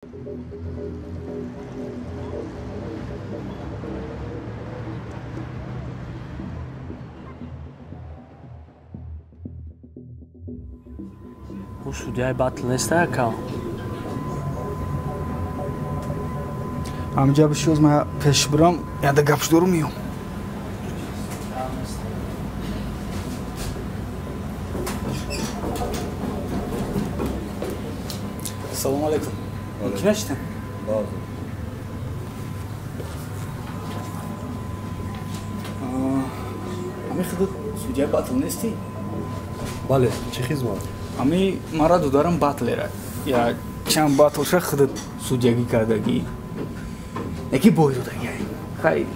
Ӯ судяи батл неста, ака? Ҳамҷа бишоз, ман пеш бирам, яда гапш дорум, меём. Салому алейкум. Ки нашитам? Ҳами худат судяи батл нестӣ? Бале, чӣ хизмат? Ами мара дударам батлера. Я чанд батлша худат судягӣ кардагӣ. Яки бой додагӣ. Хай,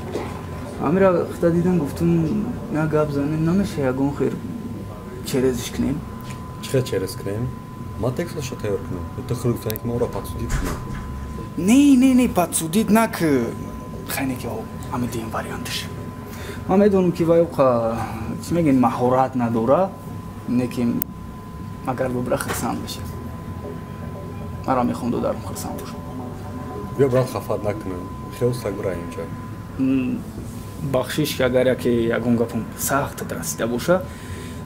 амира худа дидам, гуфтум, на гап занем, намеша ягон хер черезиш кунем? Чӣ хел через кунем? Ман тексташа тайёр кунам. Ту худ гуфтани, ки ман ӯро подсудить кунам. Не, не, не, подсудить нак. Хай, не ки ами дуюм варианташ. Ман медонам, ки вай оқа, чӣ мегӯен, маҳорат надора, не ки агар бубра хурсанд бишад. Мара мехоҳам додарам хурсанд бошад. Биё, брат, хафат накунам. Хел саг бира инҷа. Бахшиш, ки агар яке ягон гапам сахт расида боша,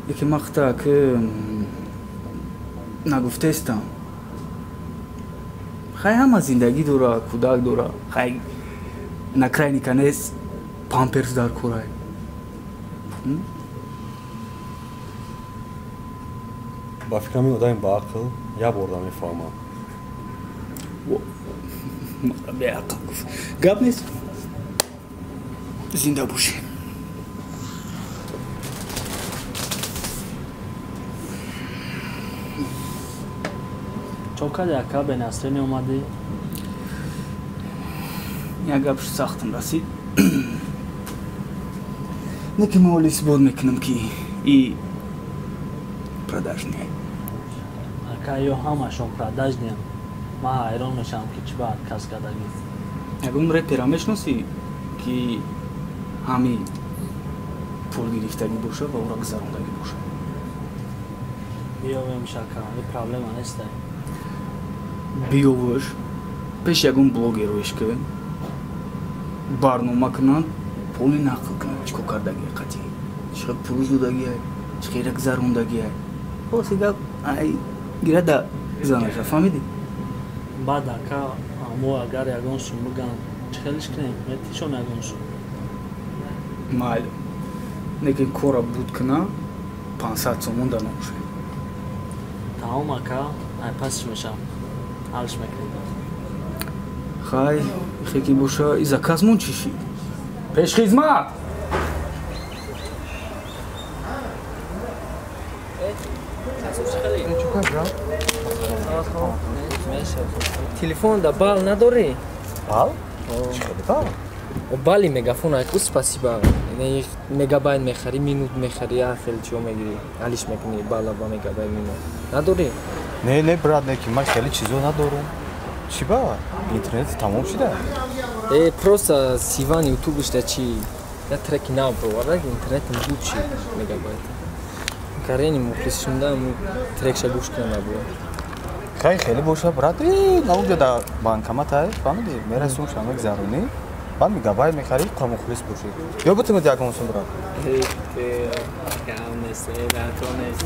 лекин ман худта ки нагуфтаистам. Хай, ҳама зиндагӣ дора, кӯдак дора. Хай, на крайний конец памперс дар корай. Ба фикрам, ин одами баақл як борда мефаҳмад. Беақл гуфт. Гап нест. Зинда бошӣ. Чо кади, ака, бенасре меомадӣ? Як гап сахтам расид. Не ки ман оли исбот мекунам, ки и продажный. Ака, ё ҳамашон продажный ям. Ман ҳайрон мешавам, ки чӣ ба отказ кардагӣ. Ягон репера мешиносӣ, ки ҳами пул гирифтагӣ боша ва ӯро гузарондагӣ боша? Биёвем, ака, и проблема нестай. Биёваш, пеш ягон блогероиш ки барнома кунанд, пули нақл кунанд, чӣ кор кардагӣ қатъӣ, чӣ хел пул додагӣ, чӣ хела гузарондагӣ. Холоси гап, ай гирада занаша, фаҳмидӣ? Баъд, ака, мо агар ягон сум биган, чӣ хелиш кунем? Метишон ягон сум? Майли, лекин кора буд куна, 500 сомон да набошад. Тамом, ака, ай пасиш мешавам, ҳалш мекунем. Хай, хе ки боша, и заказмон чӣ шид? Пешхизмат! Телефон да бал надорӣ? Бал? Чӣ хеле бал? Бали мегафон айку, спасибо. Мегабайт мехарӣ, минут мехарӣ, ҳар хел чиё мегирӣ, алиш мекунӣ бала ба мегабайт, минут. Надорӣ? Не, не, брат, не ки ман хеле чизо надорам. Чӣ ба? Интернет тамом шуда? Э, просто Сиван ютубш да чи я треки нав броварда, интернетам буд шид мегабайт. Карени мухлис шунда, трекша гӯш кунам набуд. Хай, хеле боша, брат, науҷа да банкомат ай, фаҳмидӣ? Мерасум, шама гузаронӣ, баъд мегабайт мехарӣ, қа мухлис бошӣ. Ё бутимед ягон сум, брат? Кам нест, дар кор нест.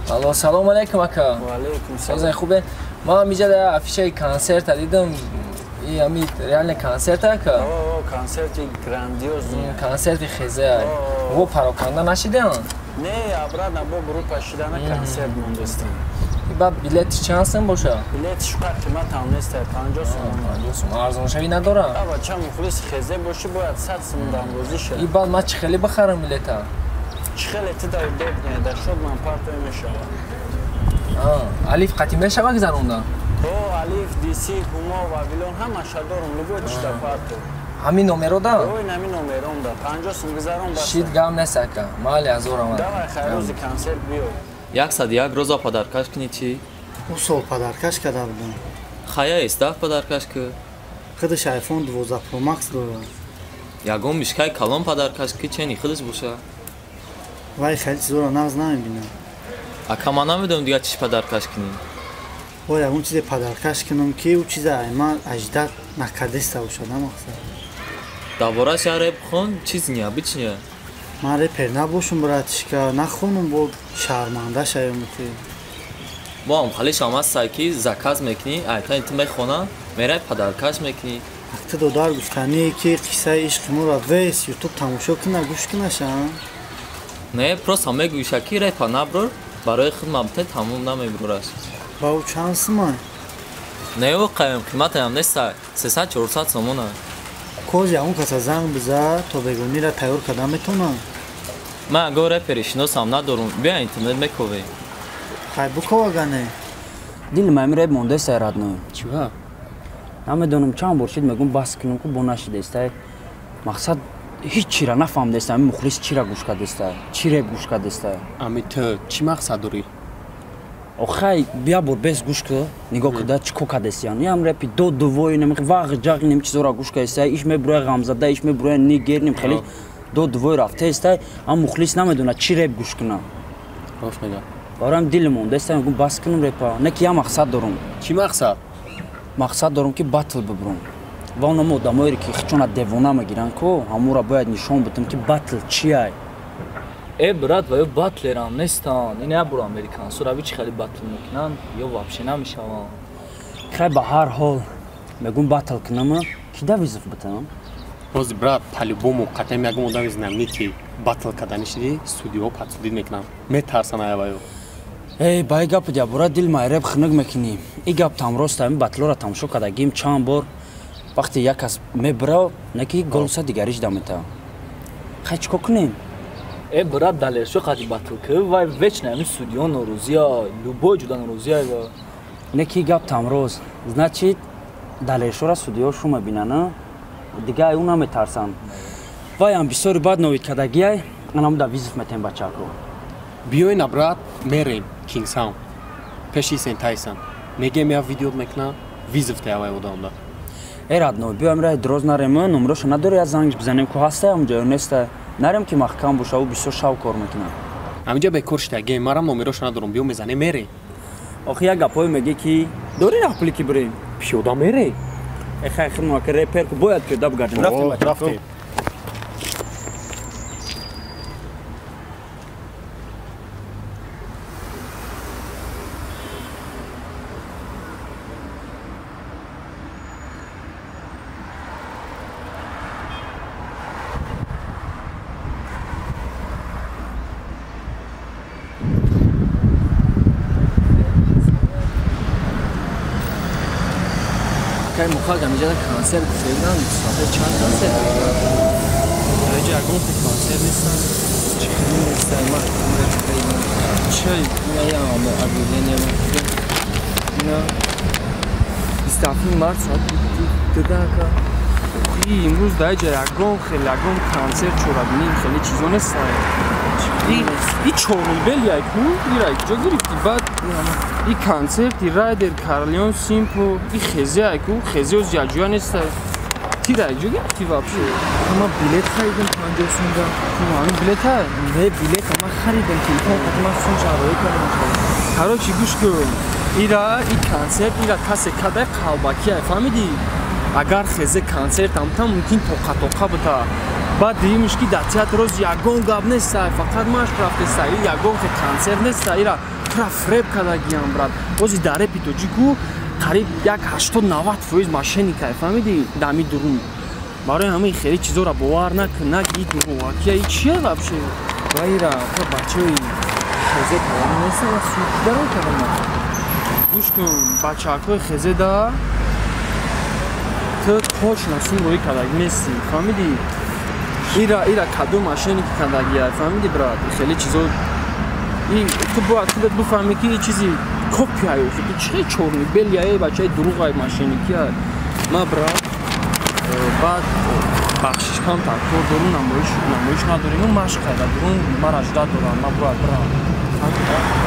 Алло, салом алейкум, ака. Ва алейкум салом. Созан, хубе? Ман ҳамиҷа да афишаи консерта дидам. И ҳами реально консерт, ака? О, консерти грандиозный. Консерти хезе. Во пароканда нашидан? Не, обратно бо группа шидана консерт мондастем. Ба билети чанд сум боша? Билети шуқар қимат ҳам нест, 50 сум. 50 сум арзоншавӣ надора? Аба, ча мухлиси хезе бошӣ, бояд 100 сум дамрозӣ шавад. И баъд ман чӣ хеле бихарам билета? Чӣ хеле ти да удобнее, да шод ман партои мешавад. Алиф қатӣ мешава гузаронда? О, Алиф, Диси, Ҳумо, Вавилон ҳамаша дорум, любой чита парто. Ҳамин номеро да? Ой, ҳамин номером да. 50 сум гузарон бас. Шид гам нест ака. Майли ҳазор омад. Давай хайр, рӯзи консерт биё. 101 роза подаркаш кунӣ чӣ? Ӯ сол подаркаш карда будам. Хая истаф подаркаш ку. Худаш iPhone 12 Pro Max дорад. Ягон мишкаи калон подаркаш ки чени худаш боша. Вай хеле чизоро нағз намебинам. Ака ман намедонам дигар чӣ подаркаш кунӣ. Ой, ягон чизе подаркаш кунам ки ӯ чиза ай ман аждад накардеста бошад, на мақсад. Дар борааш як реп хон, чиз необычная. Ман репер набошум, братишка, нахонум бо шарманда шавем ки. Бо ҳам халишам ҳаста ки заказ мекунӣ, айтани ту мехона, мерай подаркаш мекунӣ. Ту додар гуфтанӣ ки қиссаи ишқи моро вес ютуб тамошо куна, гӯш кунаша? Не, просто мегӯиша ки репа наброр, барои худ мабте тамом намебураш. Ба ӯ чанд сумай? Не, ӯ қаем қиматаям неста, 300-400 сомона. Кози ягон каса занг биза, то бегонира тайёр карда метавонам. Ман агар репери шиносам надорум, биё интернет мековем. Хай букова гане. Дили мами реп мондеста родной. Чива? Намедонам чанд бор шид мегум бас кунам ку бо нашидеста. Мақсад ҳеҷ чира нафаҳмидеста, ами мухлис чира гӯш кардеста, чӣ реп гӯш кардеста. Ами ту чӣ мақсад дорӣ? Охай я бор бес гӯш ку, нигоҳ куда чӣ ко кардестиян. Ям репи до дувои нем вағ ҷағ нем чизора гӯш кардеста, иш мебуроя ғамзада, иш мебуроя нигер нем хеле до дувои рафтеста, ам мухлис намедона чӣ реп гӯш куна. Рост мега. Барам дили мондеста, мегум бас кунам репа. Не ки я мақсад дорум. Чӣ мақсад? Мақсад дорум ки батл бибурам. Ва оном одамоере ки хичона девона мегиранд ку, ҳамура бояд нишон бидам ки батл чиай. Э брат, ва ё батлерам нестанд. Ин як бор американсо раби чӣ хеле батл мекунанд, ё вообще намешаванд. Хай ба ҳар ҳол мегум батл кунам, ки да визов битам? Ҳозир брат, по-любому қатъан ягон одами знаменитый батл кардани шиди, судиҳо подсудид мекунанд. Метарсанд аяваё. Эй, ба и гапи дябора дил майреб хунук мекунӣ. И гап там рост, ами батлора тамошо кардагим чанд бор. Вақте як кас мебира, не ки голоса дигариш дамета. Хай чӣ кор кунем? Э брат, далершо қади батл ки, вай вечно ами судиё норозия, любой ҷуда норозия ва. Не ки гап там рост. Значит, далершора судиё шу мебинанд, дига ӯ наметарсанд. Вай ам бисёри бад новид кардагиай, анам да визов метем бачако. Биёена брат, мерем Кинг Саунд. Пеши Сен Тайсон. Мегем я видео мекунам, визов таявай одамда. Э родной, биёем раи дроз нарем, номероша надори, я зангш бизанем ку ҳаста ҳамҷо ё неста. Нарем ки маҳкам боша, ӯ бисёр шав кор мекунад. Ҳаминҷа бекор шида, марам номероша надорам, биё мезанем мерем. Охи як гапҳое мегӣ ки дори раҳпулӣ ки бирем? Пиёда мерем. Э хай хидмат ки репер ку бояд пиёда бигардем. Рафтем бача. Рафтем. Кай мухак ҳамиҷа консерт гуфтаган, соати чанд консерт? Ҳаҷа ягон хел консерт нестан. Чӣ нестан? Ман чӣ ина я объявление ина 27 март соат 2 ака. Охи имрӯз дар ҷа ягон хел ягон консерт чорабинӣ хеле чизо нестан. И чорнобел як ку ира куҷо гирифтӣ? Баъд и консерти Райдер Карлеон Симпо и хезе айку хезе оз яҷоя неста. Тира куҷо гирифтӣ вообще? Ман билет харидам 50 сумда. Ҳамин билет ҳай? Не, билет ман харидам, телефон қати ман сум шароит кардам. Короче, гӯш кун. Ира и консерт ира касе кадай қалбакӣ ай, фаҳмидӣ? Агар хезе консерт амта мумкин тоқа тоқа бута. Баъд дидимш ки дар театр роз ягон гап неста, фақат машқ рафтеста, и ягон хе консерт неста, ира тура фреб кардагиам брат. Бози дар репи тоҷику қариб як 80-90% мошенника, фаҳмидӣ? Дами дурун. Барои ҳамаи хеле чизоро бовар накун, наги дурӯғакия и чия вообще? Ва ира ка бачаи хезе кардани неста, ва сӯхдаро кардам. Гӯш кун, бачаакҳои хезе да ту точно сум рӯй кардаги нестӣ, фаҳмидӣ? Ира кадом мошенники кардагия, фаҳмидӣ брат? Хеле чизо и ту бояд худат бифаҳмӣ ки и чизи копия охи ту чӣ чорнибел яе бачаи дурӯғай мошенникия. Ма брат баъд Бахшиш камтар кор дорум, намоиш надорем, машқ кайда дорум, ман аждат дорам, ман бояд бирам.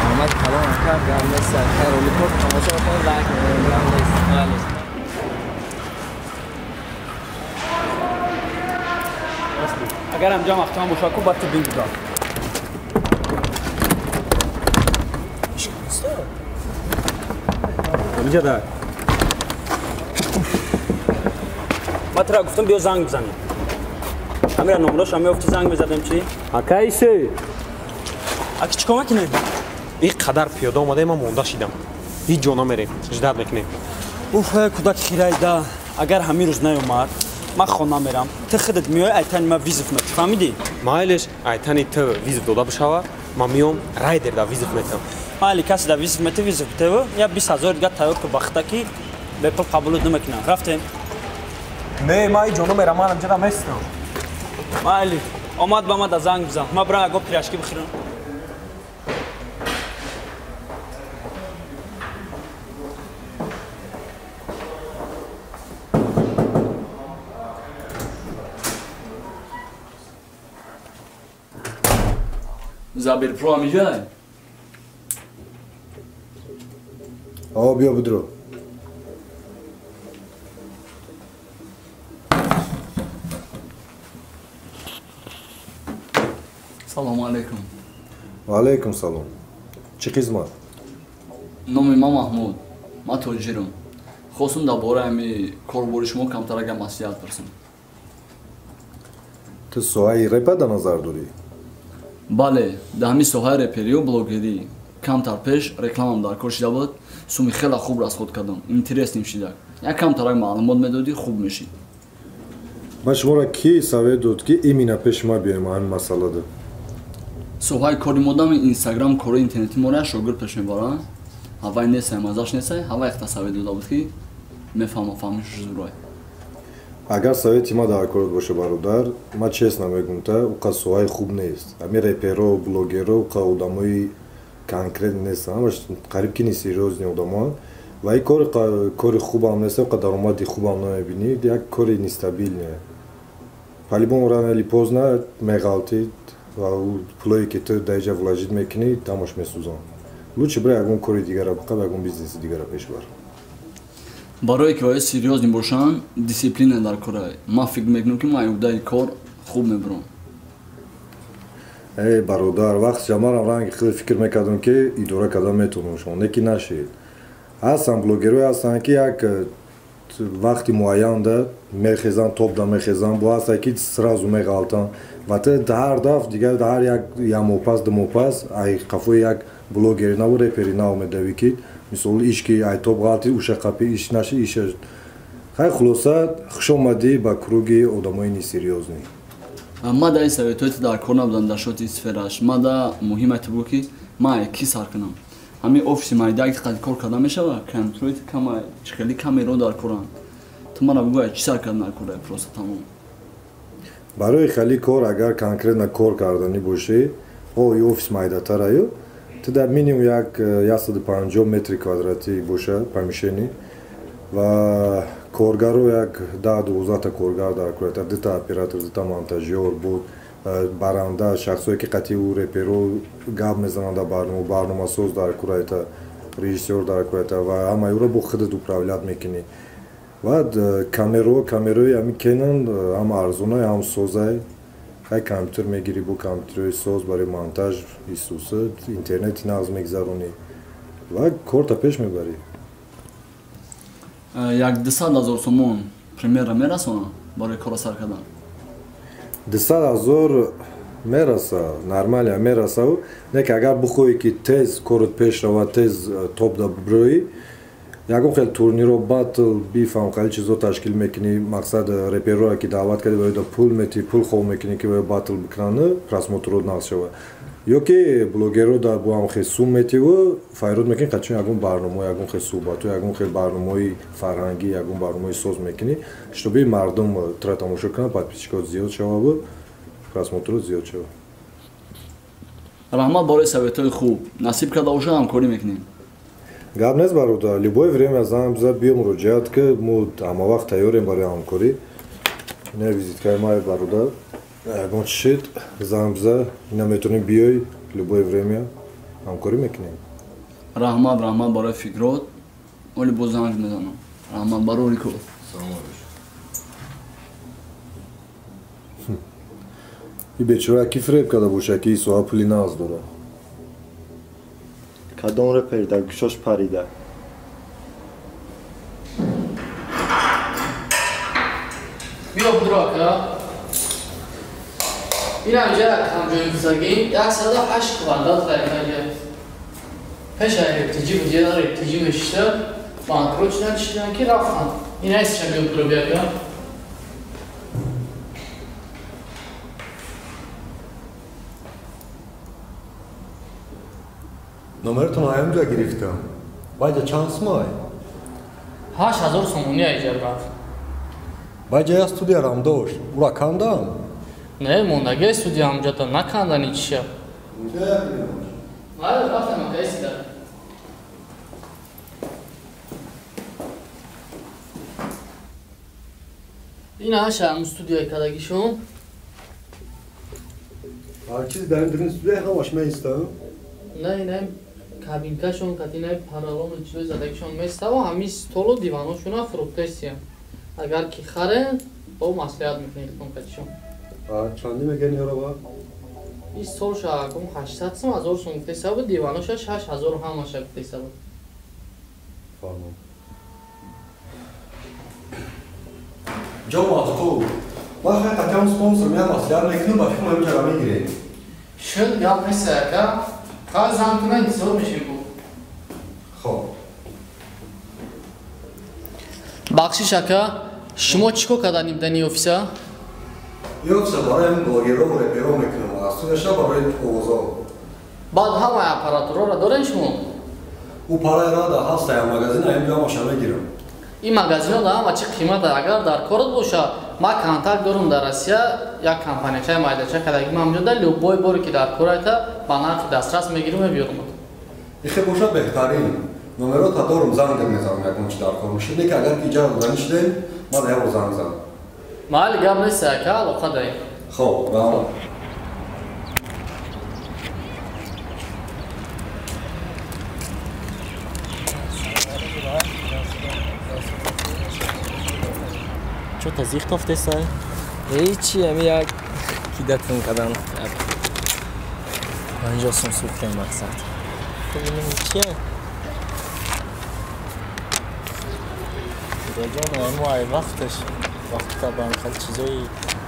Раҳмат калон ака, гап нест. Хайр, роликҳо тамошо кунед, лайк гап нест. Майлиш. Агар ҳамҷа маҳкам боша ку бад ту бигузар. Ҳамиҷа да. Ман тура гуфтам биё занг бизанем. Ҳамира номрош ҳам меёфти занг мезадем чӣ? Ака исе. Аки чӣ кор мекунем? Ин қадар пиёда омадаем, ман монда шидам. Ҳеҷ ҷо намерем. Ждать мекунем. Уф, кӯдаки хирайда. Агар ҳамин рӯз наёмад, ман хона мерам. Ту худат меои айтани ман вызов метӣ, фаҳмидӣ? Майлиш, айтани ту вызов дода бишава, ман меом райдер да вызов метам. Майли, касе да вызов метӣ, вызов битеву. Я 20 000 дига тайёр ку бахта ки бепул қабулут намекунам. Рафтем. Не, ман ҳеҷ ҷо намерам, ман ҳамҷа местам. Майли, омад ба ман да занг бизан. Ман бирам ягон пиряшки бихӯрам. Забир Про ҳамиҷай? О, биё бидро. Салому алайкум. Ва алайкум салом. Чӣ хизмат? Номи ман Маҳмуд. Ман тоҷирам. Хостум дар бораи ҳами корбори шумо камтар агар маслиҳат пурсам. Ту соҳаи репа дар назар дорӣ? Бале, дар ҳамин соҳаи реперию блогерӣ. Камтар пеш рекламам дар кор шида буд, суми хеле хуб расход кардам. Интересный шида. Як камтарак маълумот медодӣ, хуб мешид. Ман шуморо ки совет дод ки именно пеши ман биёем ҳамин масъалада? Соҳаи кори модами Инстаграм, кори интернети моро як шогирд пеш мебарад. Ҳавай несай, маззаш несай, ҳавай якта совет дода буд ки мефаҳмам, фаҳмишаш зурай. Агар совети ман дар корот боша, бародар, ман честно мегӯм та, уқа соҳаи хуб нест. Ҳамин реперо, блогеро уқа одамои конкрет нестанд, ҳамаш қариб ки несерьёзный одамоанд. Ва ин кори кори хубам нест, уқа даромади хубам намебинӣ, як кори нестабильный. По-любому рано или поздно меғалтид ва ӯ пулое ки ту дар иҷа вложить мекунӣ, тамош месӯзанд. Лучше бира ягон кори дигара биқаб, ягон бизнеси дигара пеш бар. Барое ки оё серьёзный бошанд, дисциплина дар корай. Ман фикр мекунам ки ман ӯҳдаи кор хуб мебурам. Эй бародар, вақт манам ранги худ фикр мекардам ки идора кардан метавонам шумо, не ки нашид. Ҳастанд блогерое ҳастанд ки як вақти муайянда мехезанд, топда мехезанд, бо ҳастанд ки сразу меғалтанд. Ва ту ҳар дафъ дигар ҳар як як моҳ пас, 2 моҳ пас ай қафои як блогери наву репери нав медавӣ ки мисол иш ки ай топ ғалти, уша қапи иш наши иша. Хай, хулоса, хуш омадӣ ба круги одамои несерьёзный. Ман дар ин советҳои ту дар кор набудам дар шоти сфераш. Ман да муҳим айта буд ки ман ай ки сар кунам. Ҳамин офиси майда қад кор карда мешава, компютерои кама хеле камеро дар коранд. Ту мана бугӯ ай чӣ сар кардан дар кора, просто тамом. Барои хеле кор агар конкретно кор карданӣ бошӣ, о и офис майдатараю, ту дар минимум як 150 метри квадратӣ боша помещение ва коргаро як 10-12та коргар дар кор, дута оператор, дута монтажёр буд, баранда, шахсое ки қатъи ӯ реперо гап мезананд дар барнома, барномасоз дар кораята, режиссёр дар кораята ва ҳамаи ӯро бо худат управлять мекунӣ. Баъд камеро, камерои ҳамин Canon ҳам арзонай, ҳам созай. Хай, компютер мегирӣ, бо компютерҳои соз барои монтаж исуса, интернети нағз мегзаронӣ ва корта пеш мебарӣ. Як 200 000 сомон примерно мерасонам барои кора сар кардан? 200 000 мераса, нормально мерасаву, не ки агар бихоҳӣ ки тез корот пеш равад, тез топ да бирӯӣ, ягон хел турниро, батл, бифам, хеле чизо ташкил мекунӣ, мақсад реперое ки даъват кардӣ, ба ёда пул метӣ, пул хов мекунӣ ки ба батл бикунанд, просмотрот нағз шавад, ё ки блогерро да бо ҳам хел сум метиву файрод мекунӣ, қачон ягон барнома, ягон хел суҳбатҳо, ягон хел барномаҳои фарҳангӣ, ягон барномаи соз мекунӣ, чтобы мардум тура тамошо кунанд, подписчикот зиёд шававу просмотрот зиёд шавад. Раҳмат барои советҳои хуб. Насиб карда боша, ҳамкорӣ мекунем. Гап нест, бародар, любое время занг биза, биё, муроҷиат ки, мо ҳамавақт тайёрем барои ҳамкорӣ. Ина визиткаи май бародар. Ягон чӣ шид, занг биза, ина метавонӣ биёй, любое время ҳамкорӣ мекунем. Раҳмат, раҳмат барои фикрот. Оли боз занг мезанам. Раҳмат барори кор. Салом алейкум. И бечора ки фиреб карда боша, ки соҳа пули нағз дора. Кадом репер дар гӯшош парида? Биё будро ака. Ин ҳамҷа камҷои гузагӣ 108 квадрат ғайринаҷа. Пеша рептиҷи буд, я рептиҷи мешишта, банкрот шудан, чидан ки рафтан. Ин ҳайсиша биё будро биё ака. Номератон ҳамҷа гирифтам. Баъҷа чанд сумай? 8000 сомонӣ айҷа брат. Баъҷа як студиярам дошт. Ура кандам? Не, мондагии студия ҳамҷата накандани чиша. Майли, рафтем ака истида. Ин ҳаша ҳамун студияи кадагишон. Ҳар чиз дар ин дурин студия ҳамаш меистам? Не, ина кабинкашон, катинаи паралону чизои задагишон местава, ҳамин столу диваношона фурӯхтесиям. Агар ки харен, бо маслиҳат мекунем хитон катишон. Чанди мегӯян ёрова? Ин столша акум 800 сум, 1000 сум гуфтеса буд, диваноша 6000 ҳамаша гуфтеса буд. Фармон. Ҷо маъқул. Ман хай қатъиан спонсор меям маслиҳат мекунам, ба фикрам ҳаминҷара мегирем. Шуд, гап нест ака. Хай занг кунан интизор мешем бу. Хоб. Бахшиш ака, шумо чӣ кор карданим дар ин офиса? Ин офиса барои ҳамин блогерҳо ва реперҳо мекунам, аз студияша барои овозҳо. Баъд ҳамаи аппаратураро дорем шумо? Ӯ параи рада ҳаст ая магазин, ҳамин ҷо ҳамаша мегирам. Ин магазинҳо дар ҳама чӣ қимат, агар дар корот боша, ман контакт дорам дар Россия, як компаниячаи майдача кадаги ман ҳамҷо дар любой боре ки дар кор айта ба нархи дастрас мегирам мебиёрам. Ихе боша беҳтарин. Номерота дорум, занг мезанам ягон чи дар кор мешид, не ки агар ки иҷара доданӣ шудем, ман як бор занг занам. Майли, гап нест ака, алоқа даем. Хоб, раҳмат. Чо тазиқ тофтесай? Ҳечи, ами як кидатон кадан. 50 сум сӯхтем мақсад. Бибинем чия? Худоҷон, мо ай вақташ вақта ба хеле чизои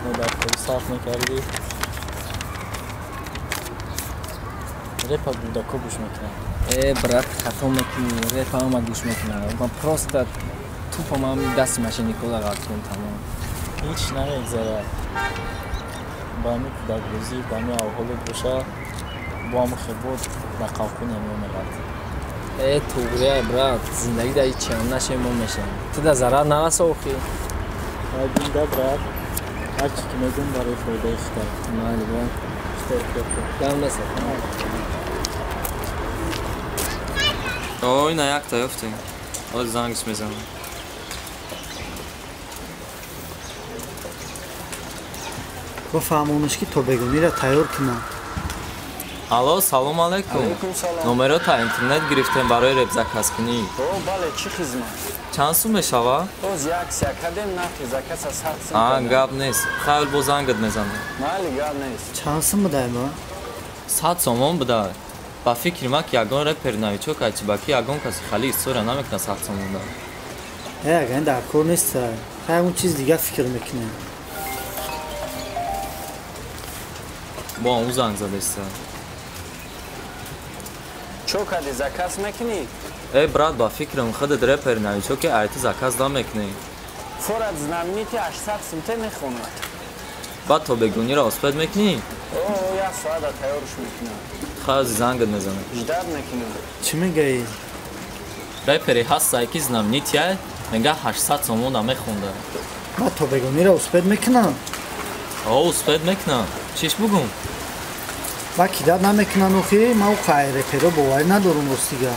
нодаркорӣ сарф мекардӣ. Репа гудако гӯш мекунад. Э, брат, хато мекунӣ. Репа ҳама гӯш мекунад. Ман просто тупо ман дасти машиникола ғалтидам тамом. Ҳеч намегзарад. Ба ҳамин кӯдакбозӣ, ба ҳамин авҳолот боша, бо ҳамин хебот ба қавқуня меомерад. Э, туғрия, брат, зиндагӣ дар ҳеч чиам нашем мо мешавем. Ту да зарар нараса охи? Ай бинда, брат, ҳар чӣ ки мегӯм барои фоидаи худат. Майли, брат. Гап нест. О, ина якта ёфтем. Ҳозир зангш мезанам. Бафаҳмонаш ки тобегониро тайёр кунам. Алло, салом алейкум. Алейкум салом. Номерота интернет гирифтем барои репзаказкунӣ. О, бале, чӣ хизмат? Чанд сум мешава? Боз як кардем, нархи заказа 100 сум. А, гап нест. Хайр, боз зангат мезанам. Майли, гап нест. Чанд сум будай ма? 100 сомон будай. Ба фикри ман ки ягон репер новичок ай чиба ки ягон каси хали история намекунад 100 сомон да. Э, агар ин дар кор нест, хай ягон чиз дигар фикр мекунем. Бо ӯ занг задеста. Чо кардӣ, заказ мекунӣ? Э, брат, ба фикрам худат репер новичок ки ай ту заказ намекунӣ. Форат знаменити 800 сум те мехонад. Баъд тобегониро успед мекунӣ? О, як соата тайёрш мекунам. Хайр, зангат мезанам. Ждать мекунам. Чӣ мегӯӣ? Репери ҳастай ки знаменития, мега 800 сомона мехонда. Ман тобегониро успед мекунам? О, успед мекунам. Чиш бугум? Ма кидат намекунам охи, ман ӯ қай реперо боварӣ надорум ростига.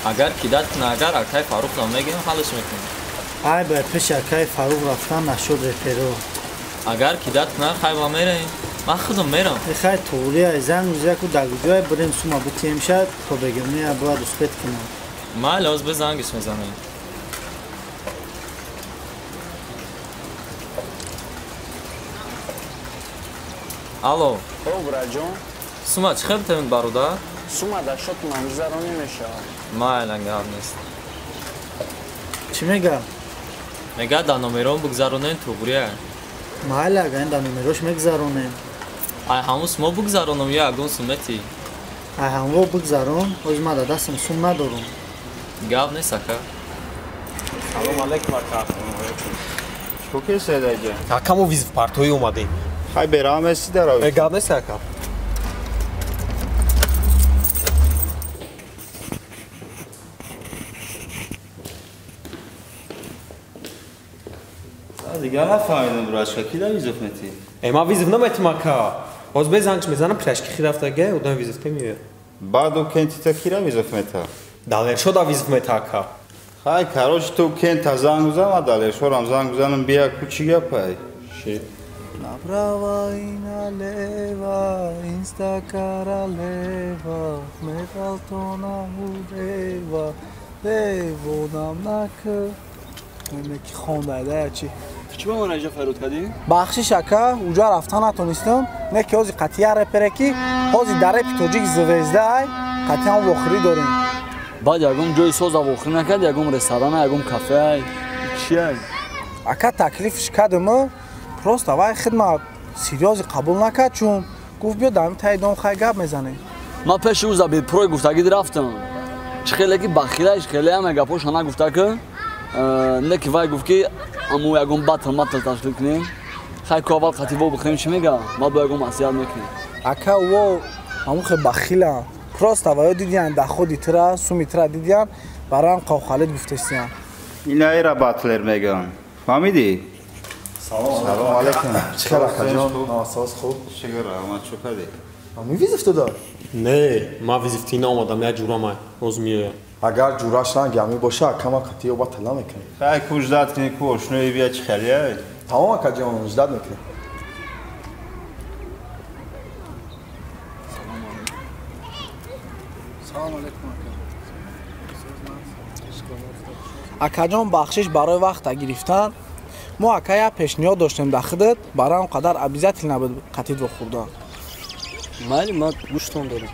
Агар кидат куна, агар акай Фаррух мегӯям, ҳаллаш мекунам. Ай, бояд пеши акаи Фаррух рафтан нашуд реперо. Агар кидат кунад, хай ба мераем. Ман худам мерам. Хай туғрия занг зиаку дагуҷой бирем сума бутием шад то бегумия бояд успеть кунам. Майли, ҳоз бе зангиш мезанем. Алло. О, браҷон. Сума чӣ хел битавонед бародар? Сума дар шоти ман гузаронӣ мешавад. Майли, гап нест. Чӣ мега? Мега дар номерон бигзаронем туғрия. Майли, агар ин дар номерош мегузаронем. Ай ҳамун сумо бигзаронам ё ягон суметӣ? Ай ҳамво бигзарон, ҳози ман дар дастам сум надорам. Гап нест, ака. Салом алейкум, ака. Чӣ кесед айҷа? Ака, мо визит партоӣ омадем. Хай берам эси даравед. Гап нест, ака. Дигар нафаҳмидам, брашка, ки да визов метӣ? Ман визов наметим, ака. Ҳоз бе зангш мезанам, пирашки хи рафтага, одам визов меояд. Баъд ӯ кентита кира визов мета? Далершо да визов мета, ака. Хай, короче, ту кента занг бизан, ман Далершорам занг бизанам, бия ку чӣ гапай? Ши. Направо и налево, инста королева, меғалтона удева, девонам нака. Меки хондайда ячи. Чӣ ба ман аҷа файрод кардӣ? Бахшиш, ака, уҷа рафта натонистам. Не ки ҳози қатъия репере ки ҳози дар репи тоҷик звезда ай, қатъиян вохӯрӣ дорем. Баъд ягон ҷои соза вохӯрӣ накард, ягон ресторана, ягон кафе ай? Чи ай? Ака, таклифш кардам, просто вай хидмат серьёзи қабул накард, чун гуфт биё дар таи дом хай гап мезанем. Ман пеши ӯ Забирпрой гуфтагид рафтам. Чӣ хеле ки бахилаш, хеле ҳама гапҳоша нагуфта ки, не ки вай гуфт ки аммо ягон батл матл ташкил кунем. Хай ку аввал қатъи во бихӯрем, чӣ мега? Баъд бо ягон маслиҳат мекунем. Ака, во ҳамун хел бахилам. Просто ваё дидиян даходи тира, суми тира дидиян, бароям қавхалид гуфтестиян. Инаира батлер меган. Фаҳмидӣ? Салом алейкум. Чӣ хел, акаҷон? Асос хуб? Шукр, раҳмат, чӣ кардӣ? Ами визов дода? Не, ман визифтӣ наомадам, як ҷурам ҳоз меоям. Агар ҷураш ранги ами боша, акама қатъи оба тала мекунем. Хай, ку ждат кунӣ, ку ошнои бия чӣ хелия? Тамом, акаҷон, ждат мекунем. Салом алейкум, ака. Акаҷон, бахшиш барои вақта гирифтан. Мо ака як пешниҳод доштем дар худат, барои он қадар обязательно буд қатъи вохӯрдан. Майли, ман гӯштон дорам.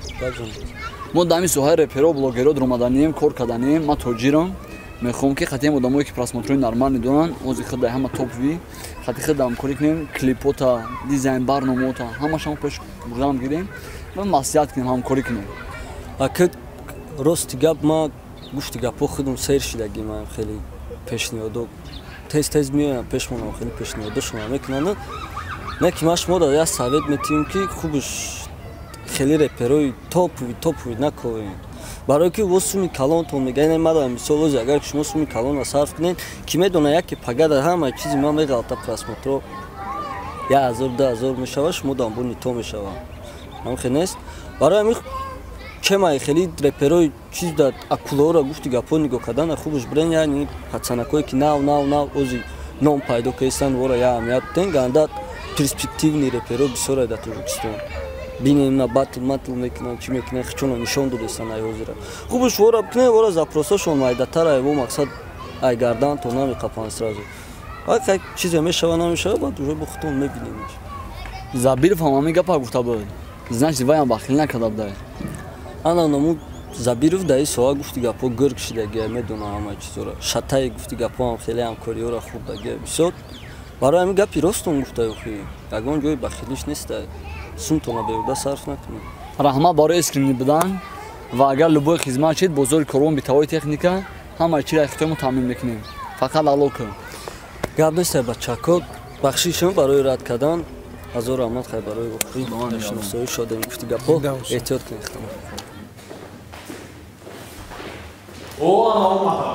Мо дар ҳамин соҳаи реперо, блогеро дуромаданием, кор карданием. Ман тоҷирам. Мехоҳам ки қатъиам одамое ки просмотрои нормалӣ доранд, ҳозир худ дар ҳама топви, қатъи худ ҳамкорӣ кунем, клипота, дизайн, барномаота, ҳамаша мо пеш бурданам гирем ва маслиҳат кунем, ҳамкорӣ кунем. Ака, рости гап, ман гӯшти гапҳо худам сер шидагӣ, ман хеле пешниҳодо тез-тез меоям пешмонам, хеле пешниҳодошонам мекунанд. Не ки ман шумо дар як совет метиҳем ки хубш хеле реперои топови топови наковем. Барои ки во суми калонтон мега, ин мада мисол ози агар шумо суми калонро сарф кунед, ки медона яке пага дар ҳама чизи ман меғалта просмотро 1000 2000 мешава, шумо дамбо нито мешава. Ҳам хел нест. Барои ҳамин чемай хеле реперои чиз дар акулаҳоро гуфти гапҳо нигоҳ кардан хубш бирен, яъне пацанакое ки нав нав нав ози ном пайдо карданд, вора я аҳамият ден, ганда перспективни реперо бисёре дар Тоҷикистон. Бинем на батл матл мекунанд, чӣ мекунанд, хичонро нишон додестанд ай ҳозира. Хубш вора бикунед, вора запросошон майдатар ай во мақсад ай гардан то намеқапанд сразу. Ай чизе мешава намешава, баъд уже бо худтон мебинем. Забиров ҳам ҳамин гапа гуфта буд. Значит, вай ҳам бахил накарда будай. Ана намуд Забиров дар ин соҳа гуфти гапҳо гирк шидагия, медонам ҳама чизоро. Шатаи гуфти гапҳо ҳам хеле ҳамкориҳоро хурдагия бисёр. Барои ҳамин гапи ростон гуфта охи. Ягон ҷои бахилиш неста. Сумтона беҳуда сарф накунед. Раҳмат барои искренний будан ва агар любой хизмат чид, бозори корвон битавои техника, ҳамаи чиро ихтиёрмо таъмин мекунем. Фақат ало кун. Гап нест, бачако, бахшишам барои рад кардан. Ҳазор раҳмат хай барои вохӯрӣ. Шиносоӣ шодем, гуфти гапҳо. Эҳтиёт кунед худтон. О, ана омада.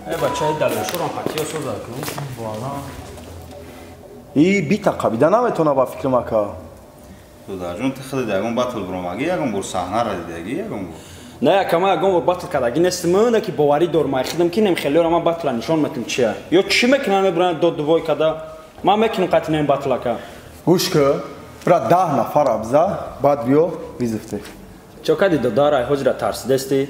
Э, бачаи Далершорам қатъиё соза кун. Вала. И бита қабида наметона ба фикрам, ака. Додарҷон, ту худат ягон батл биромагӣ, ягон бор саҳнаро дидагӣ, ягон бор? Не, ака, ман ягон бор батл кардагӣ нестам, не ки боварӣ дорам, ай хидам ки нем хелиёра ман батла нишон метам чия. Ё чӣ мекунанд, мебуранд дод двой када, Ман мекунам қатинаи батл ака. Гӯш ку, брат 10 нафар абза, баъд биё вызов те. Чо кади додарай ҳозира тарсидасти?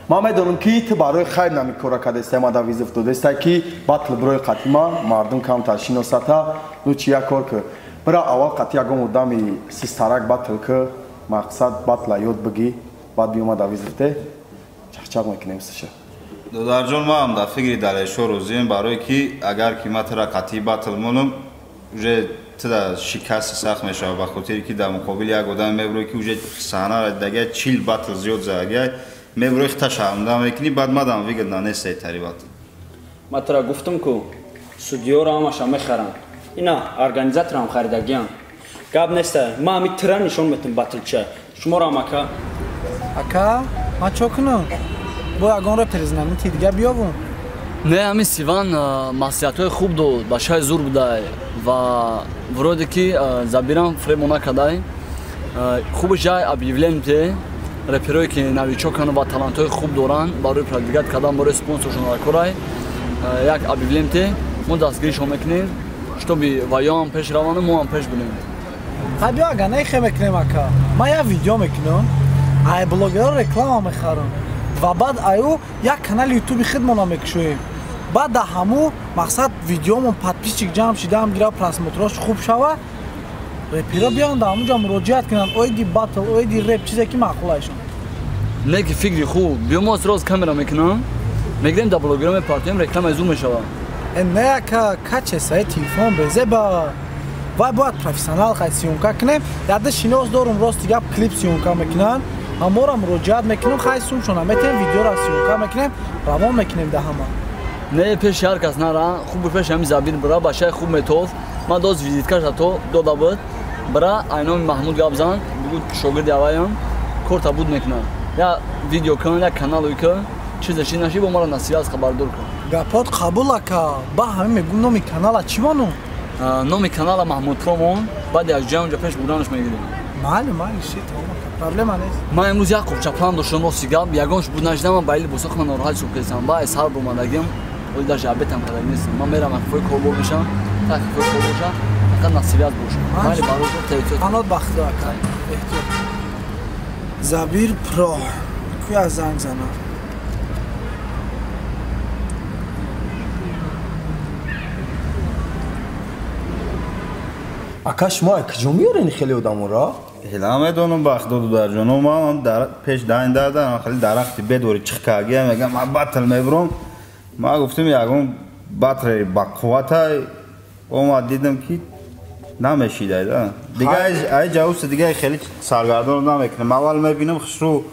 Ман медонам ки ту барои хайр намикора кадестай, мада вызов додестай ки батл бирои қатима мардум камтар шиносата. Ну чи як кор ку. Бира аввал қати ягон одами систарак батл ку, мақсад батла ёд бигӣ, баъд биё мада вызов те. Чақчақ мекунем сиша. Додарҷон, ман дар фикри Далершо розием, барое ки агар ки ман тура қатъи батл монам, уже туда шикасти сахт мешавад, ба хотире ки дар муқобили як одаме мебурӣ ки уже саҳнара дагай 40 батл зиёд задагай, мебурӣ хита шармда мекунӣ, баъд мадам выгодно нестай тари батл. Ман тура гуфтам ку судиёро ҳамаша мехарам. Ина организаторам харидагиам. Гап нестай, ман ҳами тура нишон метам батлча. Шуморо ҳам ака. Ака, ман чо кунам? Бо ягон репери знаменитый дига биёвум? Не, ҳамин Сиван маслиҳатҳои хуб дод, бачаи зур будай ва вроде ки Забирам фребо накардай. Хубаш ҷай объявление те реперое ки новичоканд ва талантҳои хуб доранд барои продвигать кардан, барои спонсоршон даркорай. Як объявление те мо дастгиришон мекунем, чтобы ваёам пеш раванду мо ҳам пеш бирем. Ха биё ага нехе мекунем ака. Ман як видео мекунам, ай блогерро реклама мехарам. Ва баъд аю як канали ютуби худмона мекушоем. Баъд дар ҳаму мақсад видеомон подписчик ҷамъ шидаам гира, просмотрош хуб шава, реперо биёнд дар ҳамунҷо муроҷиат кунанд оиди батл, оиди реп, чизе ки маъқулашон. Не ки фикри хуб, биё мо роз камера мекунам, мегирем дар блогеро мепартоем, реклама зур мешава. Не ака, качесаи телефон безеба. Вай бояд профессионал хай съёмка кунем. Яде шинос дорум, рости гап клип съёмка мекунанд. Ҳамора муроҷиат мекунем, хай сумшона метем, видеоро съёмка мекунем, равон мекунем да ҳама. Не, пеши ҳар кас нара, хуб пеши ҳами Забир бира, бачаи хуб метофт. Ман доз визиткаша то дода буд. Бира айноми Маҳмуд гап зан, бугу шогирди аваям, корта буд мекунад. Я видео кун, я канал кун, чизе чи наши бо маро насиҳат хабардор кун. Гапот қабул ака. Ба ҳамин мегум номи канала чӣ мону? Номи канала Маҳмуд Промон, баъд як ҷамъ пеш буданаш мегирем. Майли, майли, шит, проблема нест. Ман имрӯз як қубча план доштам, рости гап, ягонш буд нашидам, ман ба или босоқ ман нороҳат шуд кардам. Ба сар бомадагим, оли даже обедам карда нестам. Ман мерам хифои корбор мешам, та хифои кор бошам, фақат насибият бошам. Майли, барои теҳтиёт. Панот ба худо ака, эҳтиёт. Забир Про, куя занг занам. Ака, шумо куҷо меёрен хеле одаморо? Хела медонам ба худо додарҷоно, ман пеш даин дардан хеле дарахти бедори чихкагия мегам, ман батл мебурам. Ман гуфтам ягон батлери ба қувватай, омад дидам ки намешидай да. Дига ай ҷавуси дига хеле саргардон намекунам. Аввал мебинам хушрӯ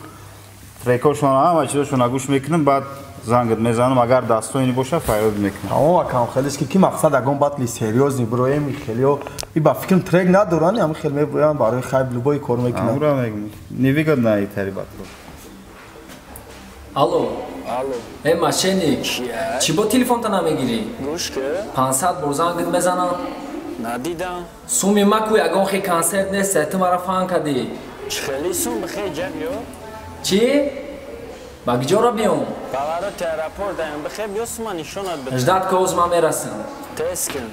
трекошон ҳама чизошонро гӯш мекунам, баъд зангат мезанам, агар дастоини боша фарёд мекунам. Тамом акам, хелеш ки мақсад ягон батли серьёзный бироем, хелео и ба фикрам трек надоранд, ҳам хел мебироянд барои хайб любой кор мекунанд. Амра мегум. Невыгодно и тари батл. Алло. Алло. Эй, мошенник. Чӣ бо телефонта намегирӣ? Гӯш ки. 500 бор зангат мезанам. Надидам. Суми ма ку ягон хе концерт нест, ту мара фан кадӣ. Чӣ хели сум бихе ҷа биё? Чӣ? Ба куҷоро биём? Ба вароти аэропорт даям, бихе биё сума нишонат бидам. Ждат ка оз ман мерасам. Тез кун.